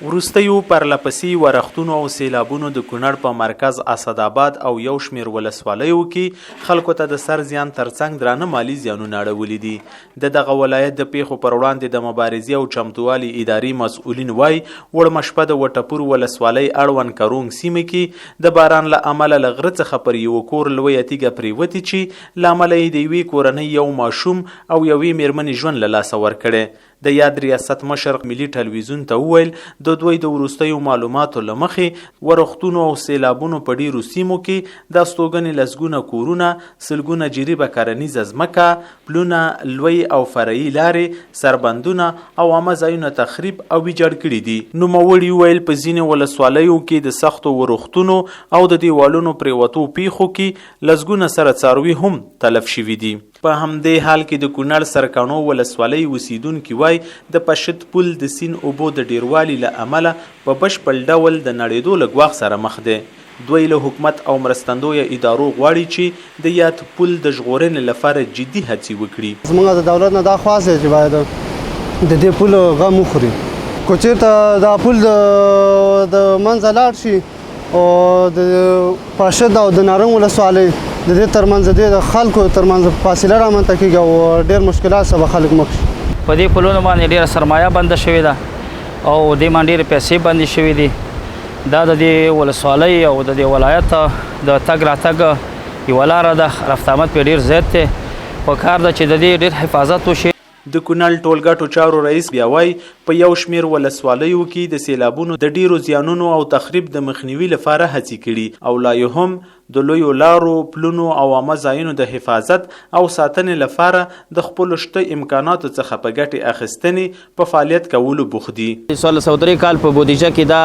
وروستیو پرلپسې ورښتونو او سېلابونو د کونړ په مرکز اسداباد او یو شمېر ولسوالیو کې خلکو ته د سر زیان ترڅنګ درانه مالي زیانونه اړولي دي. د دغه ولایت د پېښو پر وړاندې د مبارزې او چمتووالي ادارې مسؤلین وايي، وړمه شپه د وټپور ولسوالۍ اړوند کرونګ سیمې کې د باران له امله له غره څخه پر یوه کور لویه تیږه پرېوتې چې له امله یې د یوې کورنۍ یو ماشوم او یوې مېرمنې ژوند له لاسه ورکړی. د یاد ریاست مشر ملي ټلویزیون ته وویل، د دوی د وروستیو معلوماتو له مخې، ورښتونو او سېلابونو په ډېرو سیمو کې د استوګنې لسګونه کورونه، سلګونه جریبه کرنیزه ځمکه، پلونه، لوی او فرعي لارې، سربندونه او عامه ځایونه تخریب او ویجاړ کړي دي. نوموړي وویل، په ځینو ولسوالیو کې د سختو ورښتونو او د دېوالونو پرېوتو پېښو کې لسګونه سره څاروي هم تلف شوي دي. په همدې حال کې د کونړ سرکاڼو ولسوالۍ اوسېدونکي وايي، د پشد پل د سیند اوبو د ډېروالي له امله په بشپړ ډول د نړېدو له ګواښ سره مخ دی. دوی له حکومت او مرستندویه ادارو غواړي چې د یاد پل د ژغورنې لپاره جدي هڅې وکړي. زمونږ د دولت نه دا خواست دی چې باید د دې پل غم وخوري. که چېرته دا پل د منځه لاړ شي او د پاشد او د نارنګ ولسوالۍ د دې ترمنځ د خلکو ترمنځ فاصله رامنځته کیږي او ډېر مشکلات سره خلک مخ شي. په دې پلونو باندې ډېره سرمایه بنده شوې ده او دې باندې ډېرې پیسې بندې شوې دي. دا د دې ولسوالۍ او د دې ولایت د تګ راتګ یوه لاره ده، رفت آمد پرې ډېر زیات دی. په کار ده چې د دې ډېر حفاظت وشي. د کونړ ټولګټو چارو رئیس بیا وايي، په یو شمېر ولسوالیو کې د سېلابونو د ډېرو زیانونو او تخریب د مخنیوي لپاره هڅې کړي او لا یې هم د لویو لارو، پلونو او عامه ځایونو د حفاظت او ساتنې لپاره د خپلو شته امکاناتو څخه په ګټې اخیستنې په فعالیت کولو بوخت دي. 1403 کال په بودیجه کې دا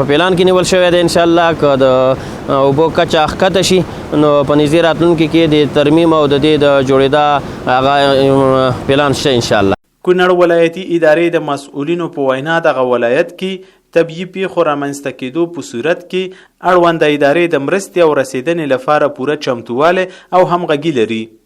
په پلان کې نیول شوی دی. ان شاء الله که د اوبو کچه ښکته شي نو په نږدې راتلونکي کې د ترمیم او د دې د جوړېدا هغه پلان شته ان شاء الله. کونړ ولایتي ادارې د مسؤلینو په وینا دغه ولایت کې طبیعي پیښو رامنځته کېدو په صورت کې اړونده ادارې د مرستې او رسېدنې لپاره پوره چمتووالی او همغږي لري.